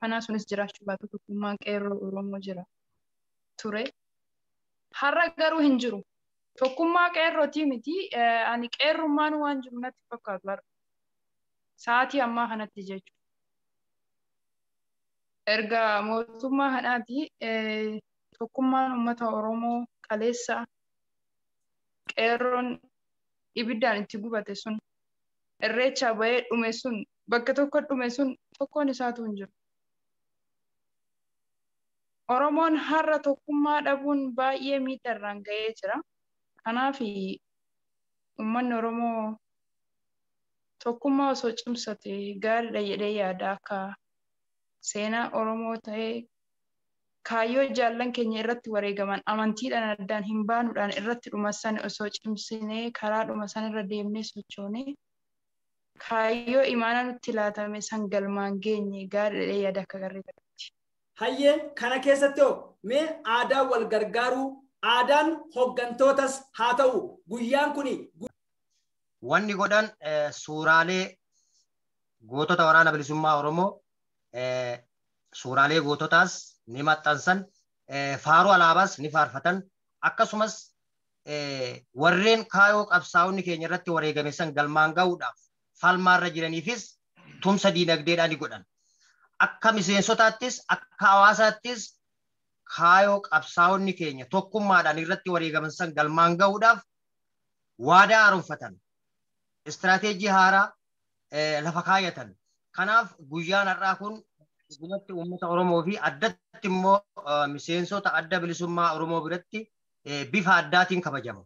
kanaa sunis jiraachuu baatu tokkummaan qeerroo Oromoo jira ture. Har'a garuu hin jiru. Tokkummaa qeerrootii miti. Ani qeerrummaan waan jiru natti fakkaatu har'a. Sa'aatii ammaa kanatti jechuudha. Erga mootummaa kanaati tokkummaan uummata Oromoo kaleessa qeerroon ibiddaan itti gubate sun irreechaa bahee dhume sun bakka tokko dhume sun tokkoon isaatu hin jiru. Oromoon har'a tokkummaa dhabuun baay'ee miidhaarraan ga'ee jira. Kanaaf uummanni Oromoo tokkummaa osoo cimsate gaariidha jedhee yaada akka seenaa Oromoo ta'ee kaayyoo jaallan keenya irratti wareegaman amantiidhaan addaan hin baanuudhaan irratti dhuma sana osoo cimsinee karaa dhuma sana irra deemnee sochoonee kaayyoo imaana nutti laatame san galmaan geenye gaariidha jedhee yaada akka garee kanatti. Hayyee kana keessatti hoo mee aadaa wal gargaaruu aadaan hoggantootas haa ta'u guyyaan kuni. Wanni godhan suuraalee gootota waraana bilisummaa Oromoo suuraalee goototaas ni maxxansan, faaruu alaabaas ni faarfatan, akkasumas warreen kaayoo qabsaa'onni keenya irratti wareegame san galmaan ga'uudhaaf falmaarra jiraniifis tumsa diinagdeedhaan ni godhan. Akka miseensotaattis akka hawaasaattis kaayoo qabsaa'onni keenya tokkummaadhaan irratti wareegaman san galmaan ga'uudhaaf waadaa haaromfatan, istiraateejii haaraa lafa kaayatan. Kanaaf guyyaan har'aa kun dhugumatti uummata Oromoo fi addatti immoo miseensota adda bilisummaa Oromoo biratti bifa addaatiin kabajama.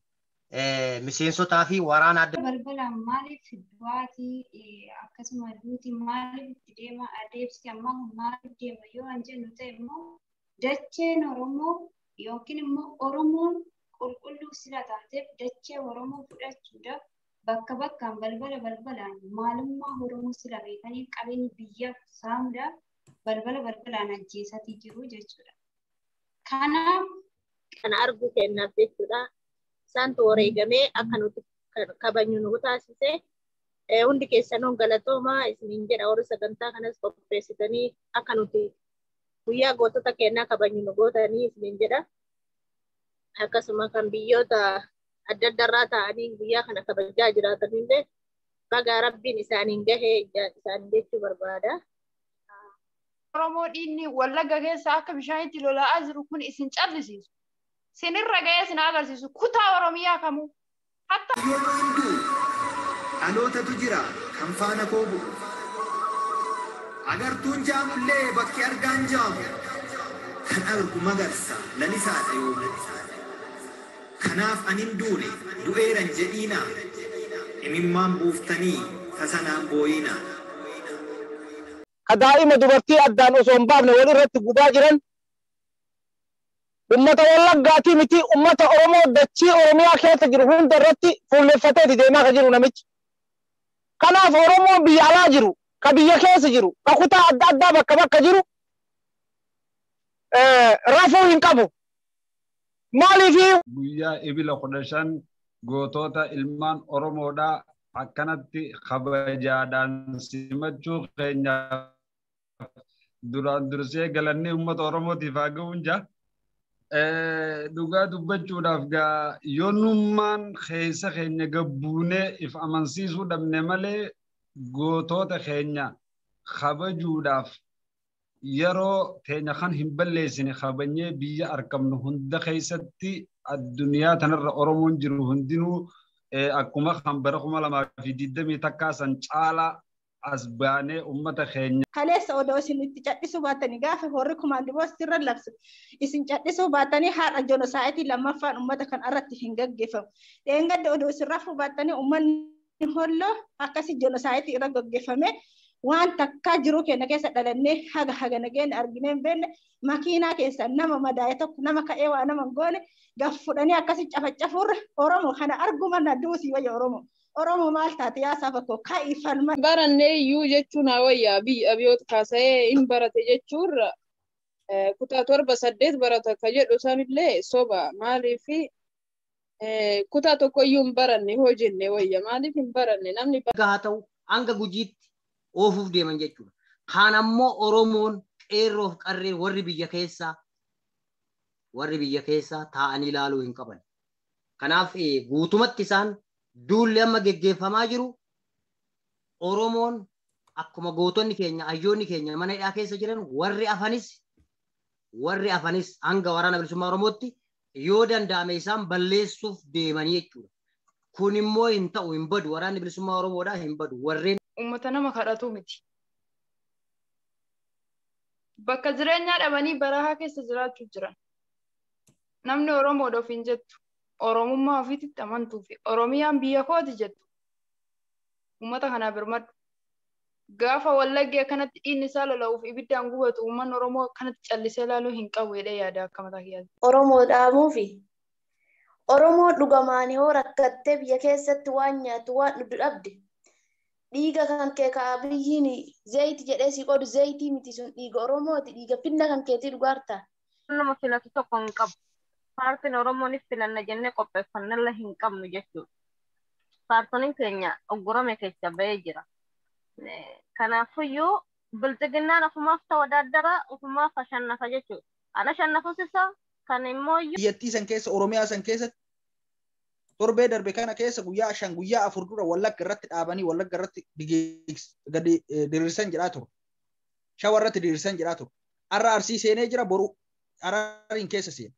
Miseensotaa fi waraana adda. Balbalaan maaliif du'aatii akkasuma duuti maaliif itti deema adeemsi ammaa kun maaliif deema yoo an jennu ta'e immoo dacheen Oromoo yookiin immoo Oromoon qulqulluu sila taateef dachee Oromoo fudhachuudhaaf bakka bakkaan balbala balbalaan maalummaa Oromoo sila beekanii qabeenya biyyaaf saamuudhaaf balbala balbalaan ajjeesatii jiru jechuudha. Kanaaf kana arguu kennaaf jechuudha. Isaantu wareegamee akka nuti kabajnu nu taasise. Hundi keessanuu galatoomaa isiniin jedha warri sagantaa kanas qopheessitanii akka nuti guyyaa gootota kennaa kabajnu nu gootanii isiniin jedha. Akkasuma kan biyyoota adda addarraa ta'anii guyyaa kana kabajaa jiraatanillee bagaa rabbiin isaaniin gahee isaaniin jechuu barbaada. Oromoo dhiinni Wallagga keessa akka bishaanitti lola'aa jiru kun isin callisiisu. Sinirra ga'ee isin agarsiisu kutaa Oromiyaa kamuu. Hatta Yeroo hunduu dhalootatu jira kan faana koo bu'u. Agartuun jaamullee bakki argaan jaamu. Kan argu magarsa lalisaadha yoomu. Kanaaf anin duune du'eeran jedhiina. Imimmaan buuftanii tasanaan booyina. Ka daa'ima dubartii addaan osoo hin baafne wal irratti gubaa jiran ummata Wallaggaatii miti ummata Oromoo dachii Oromiyaa keessa jiru hunda irratti fuulleffateeti deemaa kan jiru namichi. Kanaaf Oromoon biyya alaa jiru, ka biyya keessa jiru, ka kutaa adda addaa bakka bakka jiru rafuu hin qabu. Maaliif guyyaa ebila 15 gootota ilmaan Oromoodhaa akkanatti kabajaadhaan simachuu keenya duraan dursee galannee uummata Oromootiif haa ga'uun jaa. Dhugaa dubbachuudhaaf gaa yoonummaan keessa keenya gabbuunee if amansiisuu dhabne malee gootota keenya kabajuudhaaf yeroo teenya kan hin balleessine kabajnee biyya argamnu hunda keessatti addunyaa tanarra Oromoon jiru hundinuu akkuma kan bara 2021 san caalaa as baanee uummata keenya. Kaleessa odoo isin itti cadhisuu baatanii gaafa warri kumaandiboo sirra labsu isin cadhisuu baatanii haadha jonosaayitii lammaffaan uummata kan irratti hin gaggeeffamu. Dheengadda odoo isin rafuu baatanii uummanni holloo akkasii jonosaayitii irra gaggeeffame waan takkaa jiruu keenya keessa dhalannee haga haga nageenya arginee hin beekne makiinaa keessa nama madaa'e tokko nama ka'ee waa nama hin goone gaf fudhanii akkasii cafacafuurra Oromoo kana arguma na duusii wayya Oromoo. Oromoo maal taate yaa saba koo ka'ii falma. Barannee iyyuu jechuun haa wayyaa biyya abiyyoota kaasa'ee hin barate jechuurra kutaa 7 8 barata ka jedhu sanillee soba maaliif kutaa tokko iyyuu hin baranne hoo jenne wayya maaliif hin baranne namni haa ta'u hanga gujiitti oofuuf deeman jechuudha. Kaan ammoo Oromoon Qeerroof qarreen warri biyya keessaa taa'anii ilaaluu hin qaban. Kanaaf guutumatti isaan duulli amma geggeeffamaa jiru Oromoon akkuma gootonni keenya hayyoonni keenya mana hidhaa keessa jiran warri afanis hanga waraana bilisummaa Oromootti yoo danda'ame isaan balleessuuf deemanii jechuudha. Kun immoo hin ta'u, hin badu, waraanni bilisummaa Oromoodhaa hin badu. Warreen uummata nama kadhatu miti. Bakka jireenyaa dhabanii barahaa keessa jiraachuu jiran. Namni Oromoodha ofiin jettu, Oromummaa ofiitti amantuu fi Oromiyaan biyya kooti jettu. Uummata kanaa birmadhu. Gaafa Wallaggi akkanatti dhiigni isaa lola'uuf ibiddaan gubatu uummanni Oromoo akkanatti callisee ilaaluu hin qabu jedhee yaada akka mataa kiyyaatti. Oromoo dhaamuufi Oromoo dhugamaan yoo rakkattee biyya keessatti waan nyaattu waan dhugdu dhabde dhiiga kan kee ka'a biyyiin zayitii jedhee si qodu zayitii miti sun dhiiga Oromooti dhiiga finna kan keetii dhugaarta. Nama filatu tokko hin qabu. Paartiin Oromoonis filanna jennee qopheeffannalla hin qabnu jechuudha. Paartoniin keenya oggurame keessa ba'ee jira. Kanaafiyyuu bilxiginnaan ofumaaf tawadaaddara ofumaaf ashannafa jechuudha. Ana shannafus isa kan immoo Biyyattii san keessa Oromiyaa san keessatti torbee darbe kana keessa guyyaa 5 guyyaa 4 dura Wallagga irratti dhaabanii Wallagga irratti gadi diriirsan jedhaa ture. Shawaa irratti diriirsan jedhaa ture. Har'a Arsii seenee jira, boru Harariin keessa seena.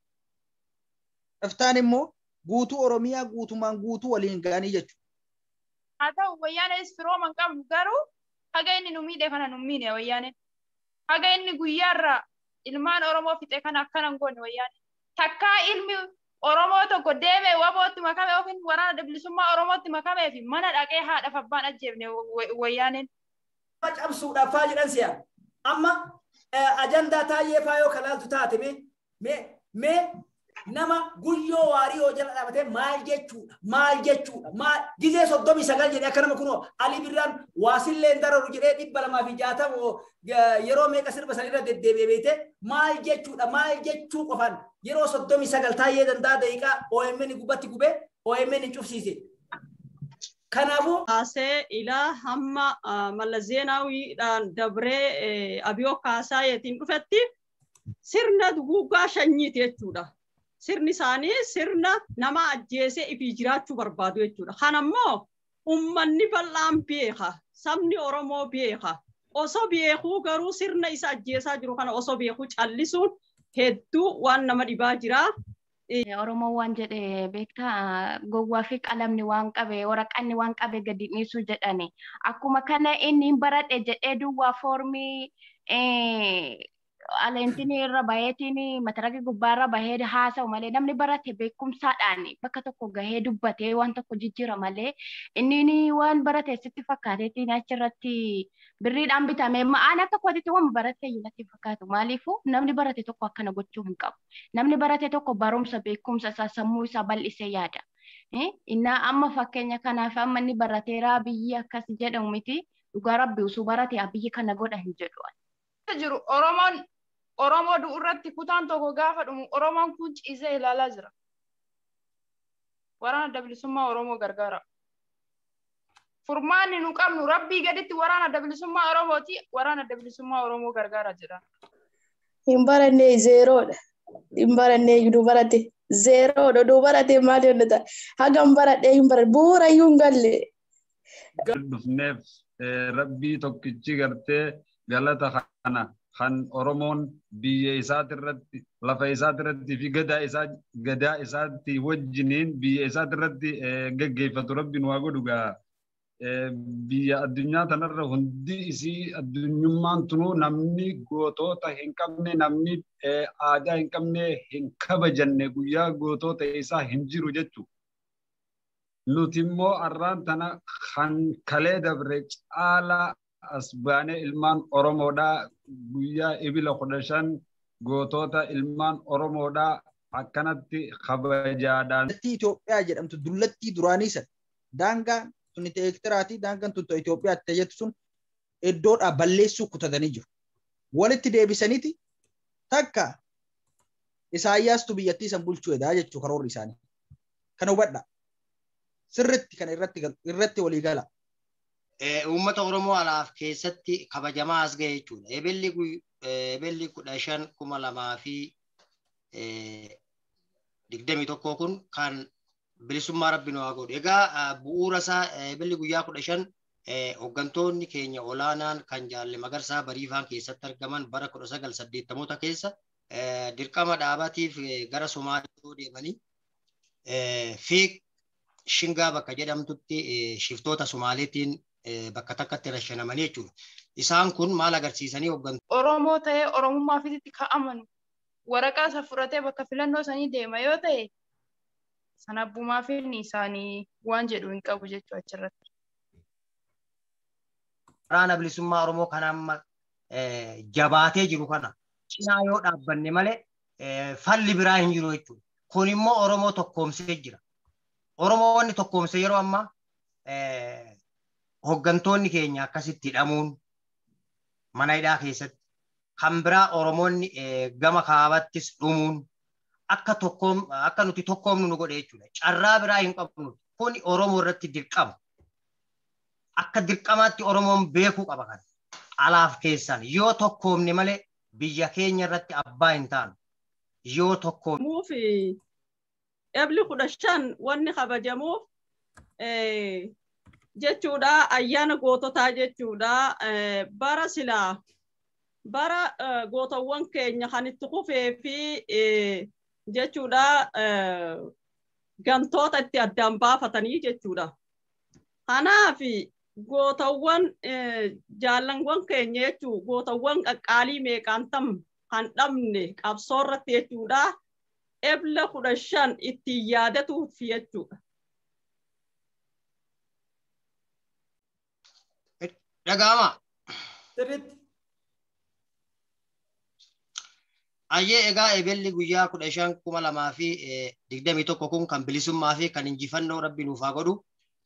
Iftaan immoo guutuu Oromiyaa guutumaan guutuu waliin ga'anii jechuudha. Haa ta'u wayyaanis firooma hin qabnu garuu haga inni nu miidhe kana nu miine wayyaaneen. Haga inni guyyaarraa ilmaan Oromoo fixe kana akkana hin goone wayyaaneen. Takkaa ilmi Oromoo tokko deemee wabootti makame yookiin waraana bilisummaa Oromootti makamee fi mana dhaqee haadhaaf abbaan ajjeefne wayyaaneen. Cabsuudhaaf faa jedhan si'a. Amma ajandaa taayee faa yoo kalaaltu taate mee nama guyyoo waarii yoo jala dhaabatee maal jechuudha maal gizee 39 jedhee akka nama kunoo Alii Birraan waasillee dararu jedhee 260 yeroo meeqa sirba sanirra deddeebi'ee beekte maal jechuudha maal jechuu qofaan yeroo 39 taayee danda'a daqiiqaa OMN gubbatti gubee OMN hin cufsiise. Kanaafuu kaasee ilaa hamma Mallas Zeenaawiidhaan dabree Abiyoo Kaasaayeetiin dhufetti sirna duguuggaa shanyiiti jechuudha. Sirni isaanii sirna nama ajjeesee ifii jiraachuu barbaadu jechuudha. Kanammoo uummanni bal'aan beeka. Sabni Oromoo beeka. Osoo beekuu garuu sirna isa ajjeesaa jiru kana osoo beekuu callisuun hedduu waan nama dhibaa jira. Oromoo waan jedhe beektaa gowwaa fi qalamni waan qabe waraqanni waan qabe gadi dhiisuu jedhani. Akkuma kana inni hin baradhe jedhee duwwaa foormii aleentiin irra baheetiin mataraqi gubbaarra bahee haasa'u malee namni barate beekumsaadhaan bakka tokko gahee dubbatee waan tokko jijjiira malee inni waan barate sitti fakkaateetiin achirratti birriidhaan bitame ma'aan akka kootitti waan barate natti fakkaatu. Maaliifuu namni barate tokko akkana gochuu hin qabu. Namni barate tokko barumsa beekumsa isaa sammuu isaa bal'isee yaada. Innaa amma fakkeenya kanaaf amma inni barateeraa biyyi akkas jedhamu miti dhugaa rabbi osoo barate biyyi kana godha hin jedhu. Jiru Oromoon Oromoo du'urratti kutaan tokko gaafa dhumu Oromoon kun ciisee ilaalaa jira. Waraana adda bilisummaa Oromoo gargaara. Furmaanni nu qabnu rabbii gaditti waraana adda bilisummaa Oromooti. Waraana adda bilisummaa Oromoo gargaara jedha. Hin barannee zeeroodha. Hin barannee nu barate zeeroodha. Nu barate maal yoo ta'e hagam baradhee hin baradhe bu'uura iyyuu hin galle. Dhufneef rabbii tokkichi gartee galata kana kan Oromoon biyya isaatirratti lafa isaatirratti fi gadaa isaatti wajjiniin biyya isaatirratti geggeeffatu rabbiin waa godhu gaa biyya addunyaa tanarra hundi isii addunyummaan tunuu namni gootota hin qabne namni aadaa hin qabne hin kabajanne guyyaa gootota isaa hin jiru jechuudha. Nuti immoo arraan tana kan kalee dabre caalaa as baanee ilmaan Oromoodhaa guyyaa ebila 15 gootota ilmaan Oromoodhaa akkanatti kabajaadhaan. Dullattii Itoophiyaa jedhamtu dullattii duraanii sana daangaan tun Eertiraatii daangaan tun Itoophiyaatti tajaajiltu sun iddoodhaa balleessuu kutatanii jiru. Walitti deebisaniiti takka Isaayyaastu biyyattii san bulchuu edaa jechuu karoorri isaanii. Kana hubadhaa. Sirriitti kana irratti walii gala. Uummata Oromoo alaaf keessatti kabajamaa as ga'e jechuudha. Ebilli Ebelli 15 2021 kun kan bilisummaa rabbi nu haa godhu. Egaa bu'uura isaa ebelli guyyaa 15 hooggantoonni keenya olaanaan kan Jaalle Magarsaa Bariifaan keessatti argaman bara 1980moota keessa dirqama dhaabaatiif gara Somaaliyaa deemanii fiig Shingaa bakka jedhamtutti shiftoota Somaaliitiin bakka takkatti rashanamanii jechuudha. Isaan kun maal agarsiisanii hooggantoota? Oromoo ta'ee Oromummaa ofiitti ka'amanu waraqaa isa fudhatee bakka filannoo sanii deema yoo ta'e sana abbumaa fi isaanii waan jedhu hin qabu jechuudha achirratti. Waraana bilisummaa Oromoo kan amma jabaatee jiru kana cinaa yoo dhaabbanne malee falli biraa hin jiru jechuudha. Kun immoo Oromoo tokkoomsee jira. Oromoo wanni tokkoomse yeroo ammaa hooggantoonni keenya akkasitti hidhamuun mana hidhaa keessatti kan biraa Oromoonni gama kaabattis dhumuun akka tokkoom akka nuti tokkoomnu nu godhe jechuudha. Carraa biraa hin qabnu. Kun Oromoo irratti dirqama. Akka dirqamaatti Oromoon beekuu qaba kana. Alaaf keessaan yoo tokkoomne malee biyya keenya irratti abbaa hin taanu. Yoo tokkoomne. Muufi ebli 15 wanni kabajamuuf jechuudha ayyaana goototaa jechuudha bara silaa bara gootawwan keenya kan itti kufee fi jechuudha gantoota itti addaan baafatanii jechuudha. Kanaaf gootawwan jaallanwan keenya jechuu gootawwan qaqqaalii meeqaan tam kan dhabne qabsoo irratti jechuudha. Ebla 15 ittiin yaadatuuf jechuudha. Dhaga'ama. Sirriitti. Ayyee egaa ebelli guyyaa 15 2021 kun kan bilisummaa fi kan injifannoo rabbi nuuf haa godhu.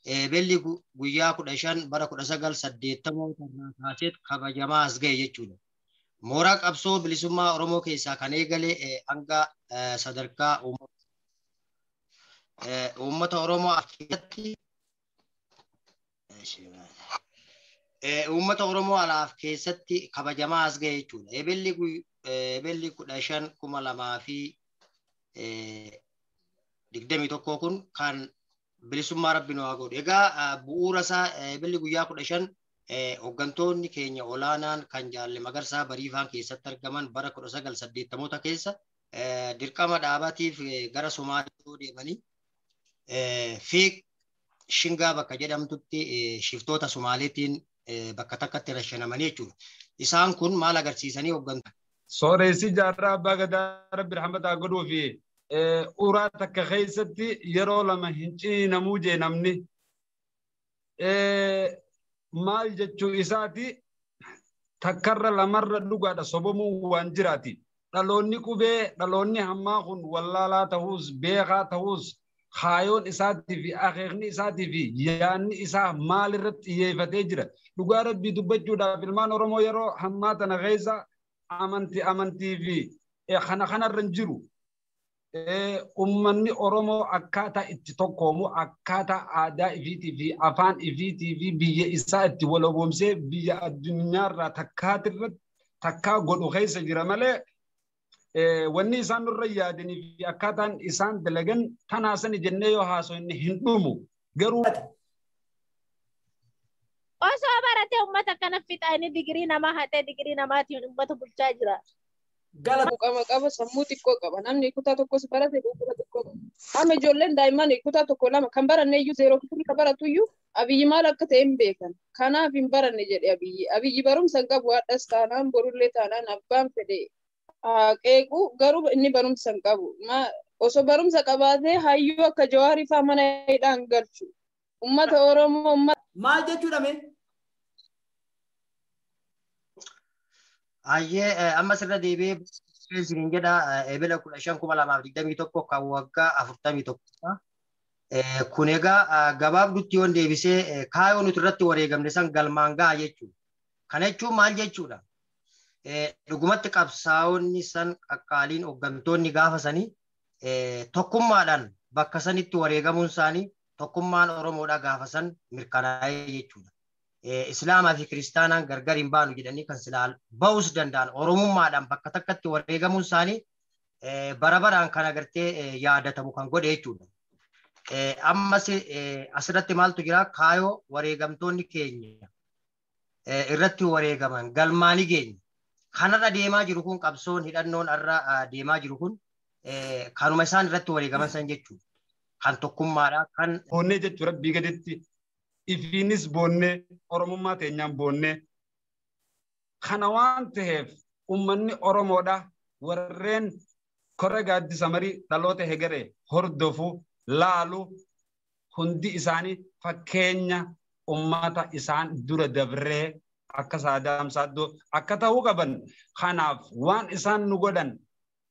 Ebelli guyyaa 15 bara 1980 irraa kaasee kabajamaa as ga'e jechuudha. Mooraa qabsoo bilisummaa Oromoo keessaa kan eegale hanga sadarkaa uummata Oromoo keessatti uummata Oromoo alaaf keessatti kabajamaa as ga'e jechuudha. Ebelli 15 2021 kun kan bilisummaa rabbi nu haa godhu. Egaa bu'uura isaa ebelli guyyaa 15 hooggantoonni keenya olaanaan kan Jaalle Magarsaa Bariifaan keessatti argaman bara 1980moota keessa dirqama dhaabaatiif gara Somaaliyaa deemanii fiig Shingaa bakka jedhamtutti shiftoota Somaaliitiin bakka takkatti rashanamanii jechuudha. Isaan kun maal agarsiisanii hooggantoota? Sooressi jaarraa abbaa gadaa rabbi rahmataa godhuu fi uraa takka keessatti yeroo lama hin ciinamuu jee namni. Maal jechuu isaati takkarra lamarra dhugaadha sobamuun waan jiraati. Dhaloonni qubee dhaloonni hammaa kun wallaalaa ta'uus beekaa ta'uus kaayoon isaatii fi akeekni isaatii fi yaanni isaa maalirratti xiyyeeffatee jira. Dhugaa rabbii dubbachuudhaaf ilmaan Oromoo yeroo hammaa tana keessa amantii fi kana kanarra hin jiru. Uummanni Oromoo akkaataa itti tokkoomu akkaataa aadaa ifiitii fi afaan ifiitii fi biyya isaa itti waloomsee biyya addunyaarraa takkaatirratti takkaa godhu keessa jira malee wanni isaan nurra yaadanii fi akkaataan isaan dalagan tanaasan jennee yoo haasofne hin dhumu garuu. Osoo baratee uummata kana fixa inni digirii namaa hatee digirii namaatiin uummata bulchaa jira. Qaba qaba sammuu xiqqoo qaba namni kutaa tokkos barate kutaa xiqqoo qaba. Amma ijoolleen daa'imman kutaa tokko lama kan baranne iyyuu zeeroo kufrii kan baratu iyyuu Abiyyi maal akka ta'e hin beekan. Kanaaf hin baranne jedhe Abiyyi. Abiyyi barumsa hin qabu hadhas taanaan borullee taanaan abbaan fedhe haa qeequ garuu inni barumsa hin qabu. Osoo barumsa qabaatee hayyuu akka Jawaarii fa'aa mana hidhaan galchu. Uummata Oromoo uummata. Maal jechuudha mee? Ayyee amma sirra deebi'ee isiniin jedha ebela 15 2021 kan waggaa 41. Kun egaa gabaabdutti yoon deebisee kaayoo nuti irratti wareegamne san galmaan ga'a jechuudha. Kana jechuun maal jechuudha? Dhugumatti qabsaa'onni san qaqqaaliin hooggantoonni gaafa sanii tokkummaadhaan bakka sanitti wareegamuun isaanii tokkummaan Oromoodhaa gaafa san mirkanaa'ee jechuudha. Islaamaa fi kiristaanaan gargar hin baanu jedhanii kan silaa ba'uus danda'an Oromummaadhaan bakka takkatti wareegamuun isaanii bara baraan kan agartee yaadatamu kan godhe jechuudha. Ammas asirratti maaltu jira? Kaayoo wareegamtoonni keenya irratti wareegaman galmaanii geenya. Kanarra deemaa jiru kun qabsoon hidhannoon irra deemaa jiru kun kanuma isaan irratti wareegaman san jechuudha. Kan tokkummaadha. Kan boonnee jechuun rabbii gaditti ifiinis boonnee Oromummaa teenyaan boonnee kana waan ta'eef uummanni Oromoodha warreen korra gaaddisa marii dhaloota hegeree hordofu laalu hundi isaanii fakkeenya ummata isaan dura dabree akka Saadaam Saaddoo akka ta'uu qaban. Kanaaf waan isaan nu godhan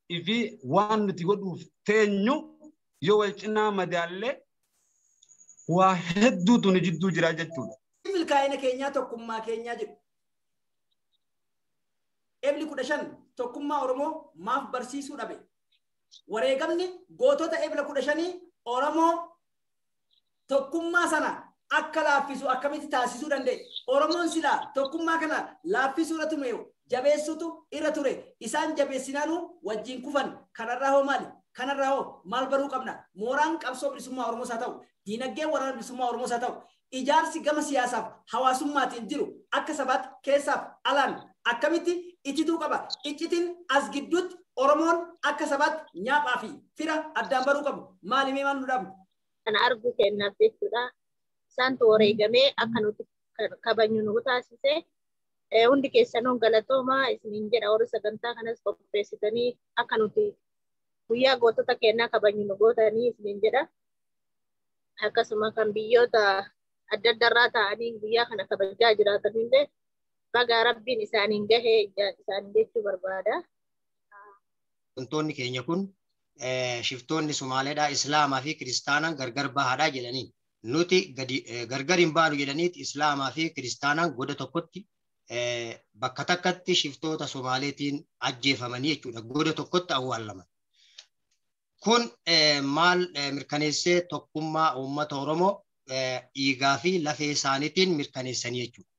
ifi waan nuti godhuuf teenyu yoo wal cinaa madaallee waa hedduutu nu jidduu jira jechuudha. Milkaa'ina keenyaa tokkummaa keenyaa jedhu. Ebli 15 tokkummaa Oromoo maaf barsiisuu dhabe? Wareegamni gootota ebla 15 Oromoo tokkummaa sana akka laaffisu akkamitti taasisuu danda'e? Oromoon silaa tokkummaa kana laaffisuu irra ture jabeessuutu irra ture. Isaan jabeessinaanuu wajjin kufan. Kanarraa hoo maali? Kanarraa hoo maal baruu qabna? Mooraan qabsoo bilisummaa Oromoos haa ta'u, diinagdeen waraana bilisummaa Oromoos haa ta'u, ijaarsi gama siyaasaaf hawaasummaatiin jiru akka sabaatti keessaaf alaan akkamitti itituu qaba? Iccitiin as gidduutti Oromoon akka sabaatti nyaaphaa fi fira addaan baruu qabu. Maali mee maal nu dhaabnu? Kana arguu kennaaf jechuudha. Isaantu wareegamee akka nuti kabajnu nu taasise. Hundi keessanuu galatoomaa isiniin jedha. Warri sagantaa kanas qopheessitanii akka nuti guyyaa gootota kennaa kabajnu nu gootanii isiniin jedha. Akkasuma kan biyyoota adda addarraa ta'anii guyyaa kana kabajaa jiraatanillee baga rabbiin isaaniin gahee isaaniin jechuu barbaada. Wantoonni keenya kun shiftoonni Somaaleedhaa Islaamaa fi Kiristaanaan gargar bahaadhaa jedhanii nuti gargar hin baanu jedhaniiti Islaamaa fi Kiristaanaan goda tokkotti bakka takkatti shiftoota Somaaleetiin ajjeefamanii jechuudha. Goda tokkotti awwaallaman. Kun maal mirkaneessee? Tokkummaa uummata Oromoo dhiigaa fi lafee isaaniitiin mirkaneessanii jechuudha.